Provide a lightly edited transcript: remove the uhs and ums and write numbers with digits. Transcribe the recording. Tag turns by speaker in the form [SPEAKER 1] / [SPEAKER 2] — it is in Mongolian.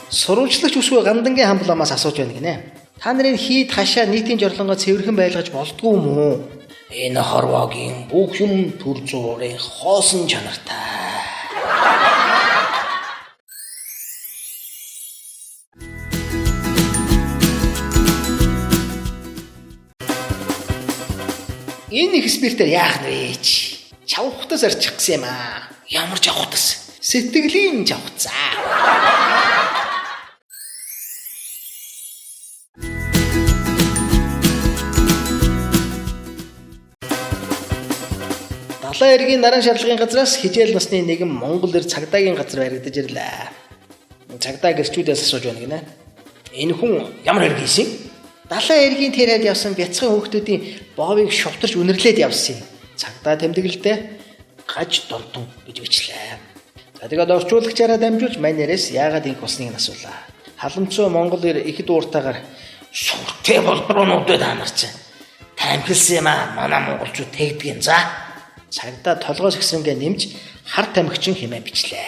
[SPEAKER 1] Сурвалжлагч үсгүй гандангийн хамбламаас асууж байна гинэ. Та нарын хийд хашаа нийтийн жорлонгоо цэвэрхэн байлгаж болдгоо юм уу? Энэ хорвоогийн бүх юм төр зуурын хоосон чанартай. Энэ их спиртээр яах нь вэ чи? Чавхтас арчих гэсэн юм аа. Ямар чавхтас? Сэтгэлийн чавхцаа. Далайн эргийн наран шарлагын газраас хижээл насны нэгэн монгол эр цагдаагийн газар баригдаж ирлээ. Цагдаа гэрчүүдээс асууж байна гинэ. Энэ хүн ямар хэрэг хийсэн? Далайн эргийн тэрээд явсан бяцхан хүүхдүүдийн боовыг шувтарч үнэрлээд явсан юм. Цагдаа тэмдэглэлдээ гаж донтон гэж бичлээ. За тэгээд орчуулагчаараа дамжуулж манерээс яагаад ингэх болсныг нь асуулаа. Халамцуу монгол эр их дууртаагаар сүртэй болдроонуудад та нар чинь таймхилсан юм аа. Манай монголчууд тэгдэг юм за. Цагдаа толгоос гисэнгээ нэмж хар тамхичин хэмээн бичлээ.